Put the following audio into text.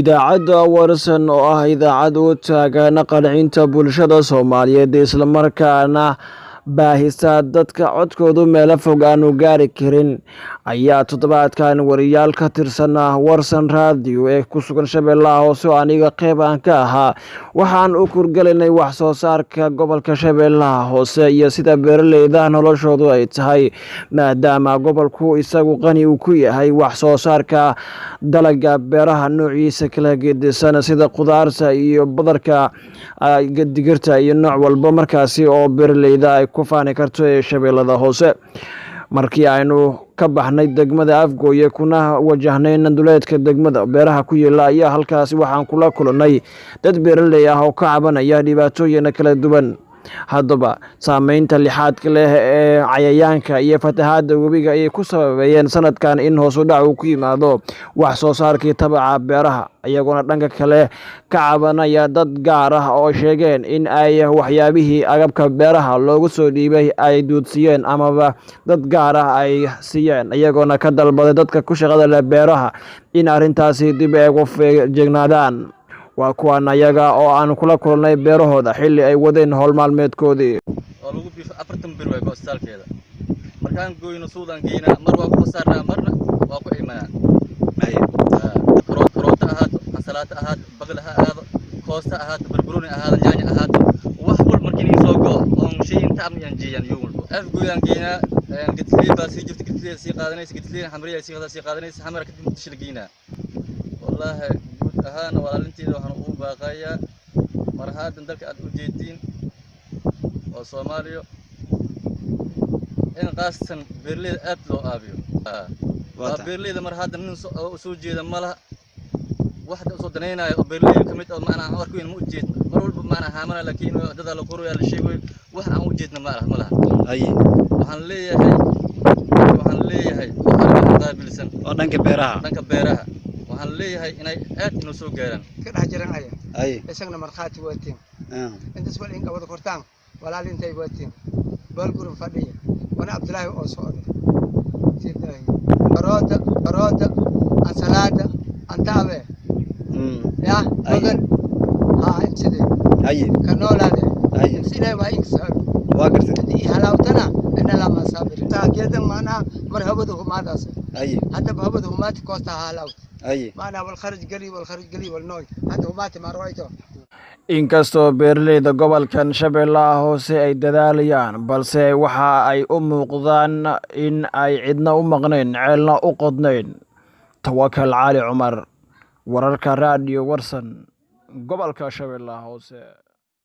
Idaacadda Warsan oo ah idaacad u taagan qancinta bulshada Soomaaliyeed, islamarkaana baahisa dadka codkoodu meelo fog aanu gaari karin, ayaa toddobaadkan wariyaal ka tirsan Warsan Radio ee ku sugan Shabeellaha Hoose oo aniga qeyb aan ka ahaa waxaan u kurgelinay wax soo saarka gobolka Shabeellaha Hoose iyo sida beeraleyda noloshoodu ay tahay, maadaama gobolku isagu qani uu ku yahay wax soo saarka dalaga beeraha noociisa kala gedisan, sida khudaarta iyo badarka, digirta iyo nooc walba markaasi oo beeraleyda ay ku faani karto ee Shabeellada Hoose. Markii aynu ka baxnay degmada Afgooye kuna wajahnay duleedka degmada beeraha ku yaala, ayaa halkaasi waxaan kula kulannay dad beeraley ah oo ka cabanaya dhibaatooyin kala duwan. Haddaba, saameynta lixaadka leh ee cayayaanka iyo fatahaadda webiga ayay ku sababeeyeen sanadkan in hoos u dhac uu ku yimaado wax soo saarkii tabaca beeraha, iyagoona dhanka kale ka cabanaya dad gaar ah oo sheegeen in ay waxyaabihii agabka beeraha loogu soo dhiibay ay duudsiyeen amaba dad gaar ah ay siiyeen, iyagoona ka dalbaday dadka ku shaqada leh beeraha in arrintaasi dib ay ugu feejignaadaan. Waa kuwan ayaga oo aan kula kulannay beerahooda xilli ay wadeen howl maalmeedkoodii. Oo lagu biifo 40 bir way goostaalkeeda. Markaan goyno suudaan geynaa, mar waa ku khasaarnaa, marna waa ku imanaa. Karooto ahaato, ansalaato ahaato, baqli ha ahaado, koosta ahaato, barbarooni ahaado, yaanyo ahaato, wax walba markii nin soo go'o oon shay inta amni aan jeeyaan yoom walba Afgooyaan geynaa. Gadfley baa sii jirta, gadfley sii qaadanaysa, gadfley xamriya sii qaadanaysa, xamara kadib Muqdisho la geynaa. Wallaahi, guud ahaan walaalinteeda waxaan ugu baaqayaa, mar haatan dalka aad u jeediin oo Soomaaliya, in qaasatan beeraleyda aad loo aabiyo. Waa beeraleyda mar hadda nin soo jeeda ma laha, waxda usoo danaynayo oo beeraleyda ka mid ah macnaa aan arkayn, ma ujeedna. Mar walba macnaa haamana la keenayo, dadaa la qorayo, la sheegayo, wax aan ujeedna ma laha, ma laha. Waxaan leeyahay oo arrimaha qaabilsan oo dhanka beeraha, dhanka beeraha, waxaan leeyahay inay aad inoo soo gaaraan. Ka dhex jiran aya isagna markhaati waatiin intas wal inka wada kortaan walaalintay waatiin baalgurin fadhiya wana Cabdulaahi oo socda sidaahi karoota, karoota, ansalaada antaabe ya bagan ha intide ka noolaade. Inta Ilaahay waa inka saaro. Waa gartay. Inta i halaawtana ina lama saabir taageedan macnaha mar hawada humaadaas haddaba hawada humaati koosta ha halaawta macnaha wal kharaj geli, wal kharaj geli, wal nooy hadda humaati ma royto. Inkastoo beeraleyda gobolkan Shabeellaha Hoose ay dadaalayaan, balse waxa ay u muuqdaan in ay cidna u maqnayn, ceelna u qodnayn. Tawakal Cali Cumar, wararka Raadiyo Warsan, gobolka Shabeellaha Hoose.